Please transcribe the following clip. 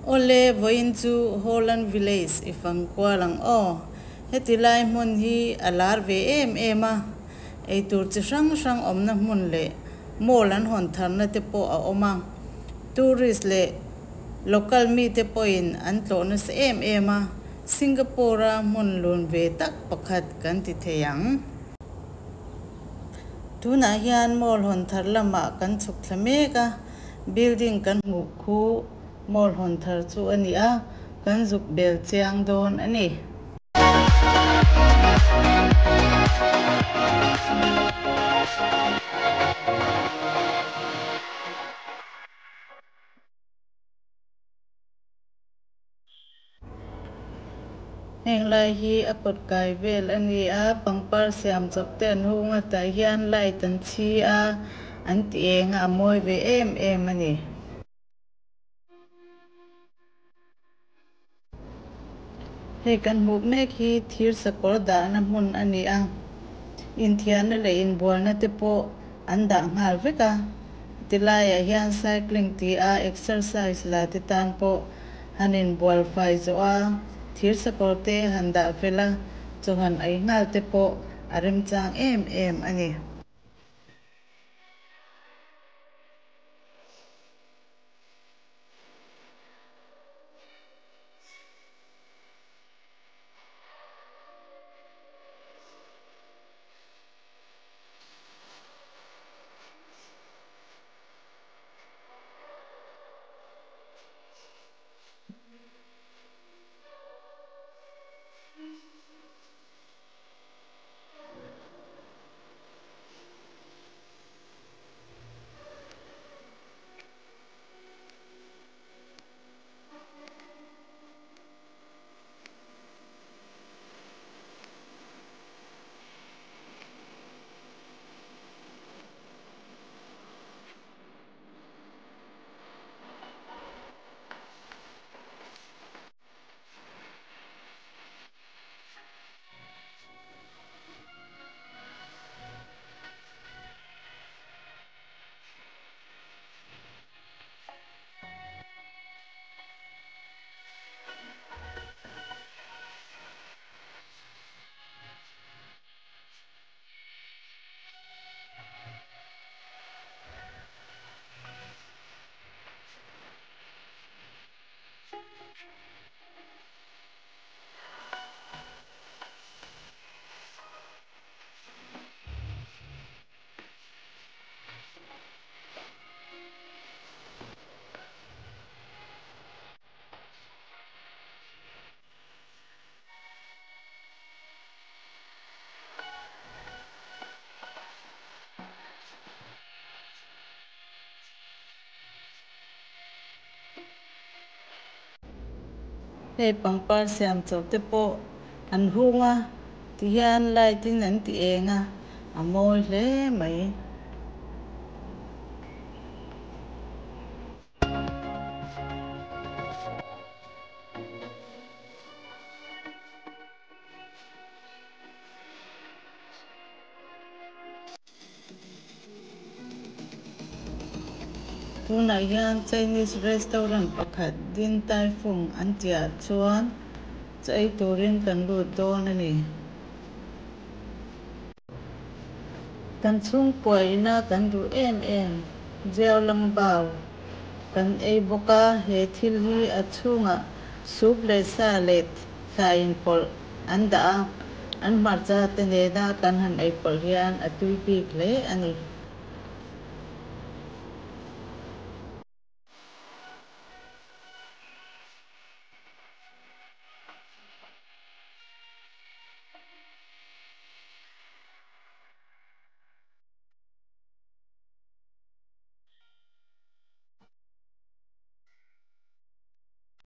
Awle, vawiin chu Holland Village i fang kual ang aw. Heti lai hmun hi a lar ve em em a, eitur chi hrang hrang awmna hmun leh mall an hawn tharna te pawh a awm a. Tourist leh local mite pawhin an tlawh nasa em em a, Singapore-a hmun lun ve tak pakhat kan ti thei ang. Tunah hian mall hawn thar lamah kan chhuk thla mek a, building kan hmuh khu mall hawn thar chu a ni a, kan zuk bel chiang dawn a ni. Heng lai hi a kawt kai vel a ni a, pangpar siam chawp te an hung a, tah hian light an chhi a, an ti eng a, a mawi ve em em a ni. Hei kan hmuh mek hi thir sakawr dahna hmun a ni a, inthiarna leh inbualna te pawh an dah nghal vek a, tilaiah hian cycling ti a exercise la te tan pawh han inbual fai zawh a, thir sakawr te han dah fel a, chaw han ei nghal te pawh a remchang em em a ni. Hei pangpar siam chawp te pawh an hung a tihian light in an ti eng a a mawi hle mai. Tunah hian Chinese restaurant pakhat Din Tai Fung an tihah chuan chaw ei turin kan lut dawn a ni. Kan chhungkua ina kan duh em em Jiao Lang Bao kan ei bawk a, he thil hi a chhungah soup leh sa leh thlai inpawlh an dah a, an hmarcha te nena kan han ei pawlh hian a tui bik hle a ni.